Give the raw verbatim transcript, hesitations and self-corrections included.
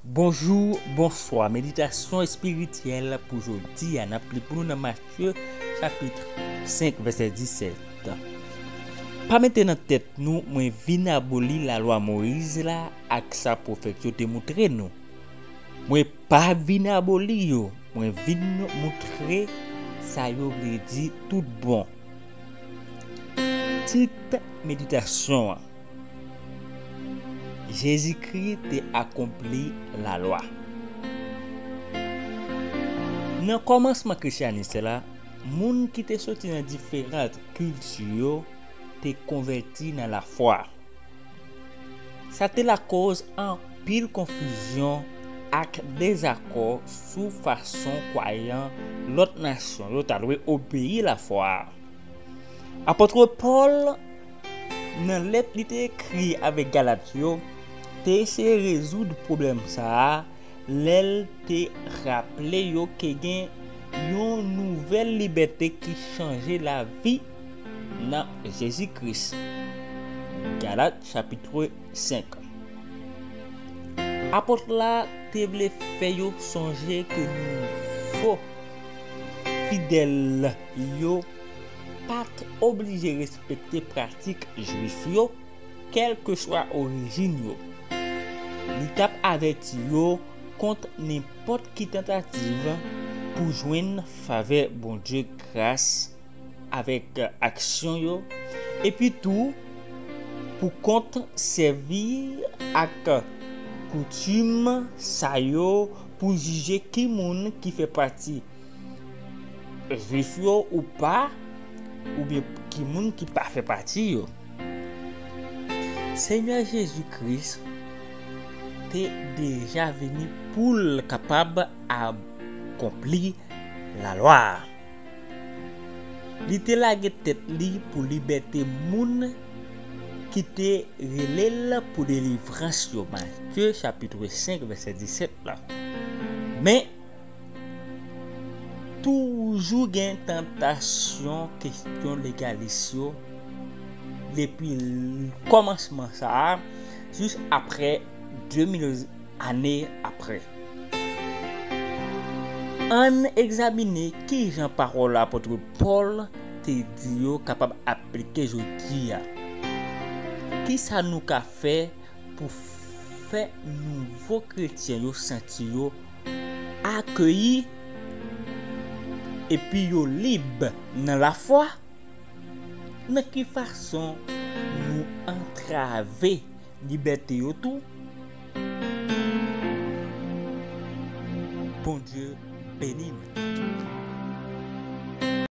Bonjou, bonswa. Meditasyon espirityèl pou jodi a, n ap li pou nou nan Matye chapit senk, vèsè disèt. Pa mete nan tèt nou, mwen vin aboli lalwa Moyiz la ak sa pwofèt yo te moutre nou. Mwen pa vin aboli yo, mwen vin moutre sa yo vle di tout bon. Tit meditasyon an: Jezikri te akonpli lalwa. Nan kòmansman Krisyanis la, moun ki te soti nan diferan kilti yo te konvèti nan lafwa. Sa te lakòz anpil konfizyon ak dezakò sou fason kwayan lòt nasyon yo ta dwe obeyi lafwa a. Apot Pòl, nan lèt li te ekri avèk Galat yo, te eseye rezoud pwoblèm sa a lè l te raple yo ke gen yon nouvèl libète ki chanje lavi nan Jezi Kris. Galat chapit senk. Apot la te vle fè yo sonje ke nouvo fidèl yo pa t oblije respekte pratik Jwif yo, kèlkeswa orijin yo. Li t ap avèti yo kont nenpòt ki tantativ pou jwenn favè Bondye gras avèk aksyon yo, epi tou pou kont sèvi ak koutim sa yo pou jije ki moun ki fè pati Jwif yo ou pa, oubyen ki moun ki pa fè pati yo. Senyè Jezi Kris te deja vini pou l kapab akonpli lalwa a. Li te lage tèt li pou libète moun ki te rele l pou delivrans yo. Matye chapit senk, vèsè disèt la. Men, toujou gen tantasyon kesyon legalis yo depi l-, kòmansman sa a jis apre de mil ane apre. Ann egzamine ki jan pawòl apot Pòl te di yo kapab aplike jodi a. Ki sa nou ka fè pou fè nouvo kretyen yo santi yo akeyi epi yo lib nan lafwa? Nan ki fason nou antrave libète yo tou? Bondye beni nou.